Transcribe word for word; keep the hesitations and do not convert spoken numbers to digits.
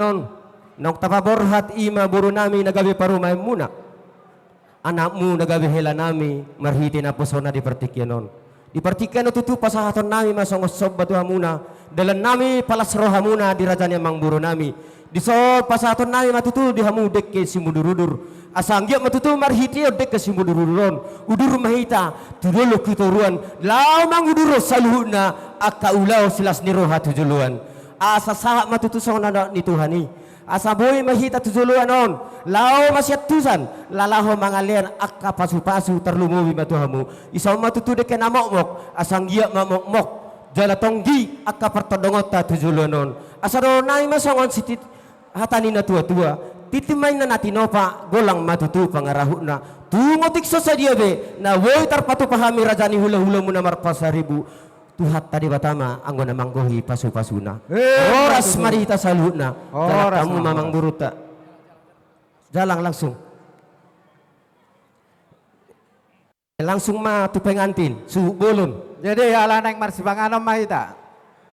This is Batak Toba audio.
on, naung tapaborhat i ma boru nami na gabe parumaenmuna, anakmu na gabe hela nami, marhite naposona di partingkian on. Di partingkian on tutu pasahaton nami ma songon somba tu hamuna, dalan nami palas rohamuna di raja ni amangboru nami. Dison pasahaton nami ma tutu di hamu dengke simudurudur. Asa anggiat ma tutu marhite on dengke simudurudur on, udur ma hita tu dolok tu toruan, laho mangudurhon saluhutna angka ulaon silas ni roha tu joloan. Asa sahat ma tutu songon anak ni Tuhan i. Asa boi ma hita tu joloan on, laho masiantusan, laho mangalean angka pasupasu, tarlumobi ma tu hamu. Dison ma tutu dengke na mokmok, asa anggiat ma mokmok jala tonggi angka partondongonta tu joloan on. Asa dohonon nami ma songon sitit-, hata ni natuatua: Tintin ma inna na tinopa, golang ma tutu pangarahutna. Tung otik so sadia be na boi tarpatupa hami, raja ni hulahulamuna Marpasaribu, Tuhanta Debata ma anggo na manggohi pasupasuna. Eh, horas ma di hita saluhutna. Jalang hamu ma, amangborunta. Jalang langsung. Langsung ma tu pengantin, suhut bolon. Jadi, ala naeng marsipanganon ma hita.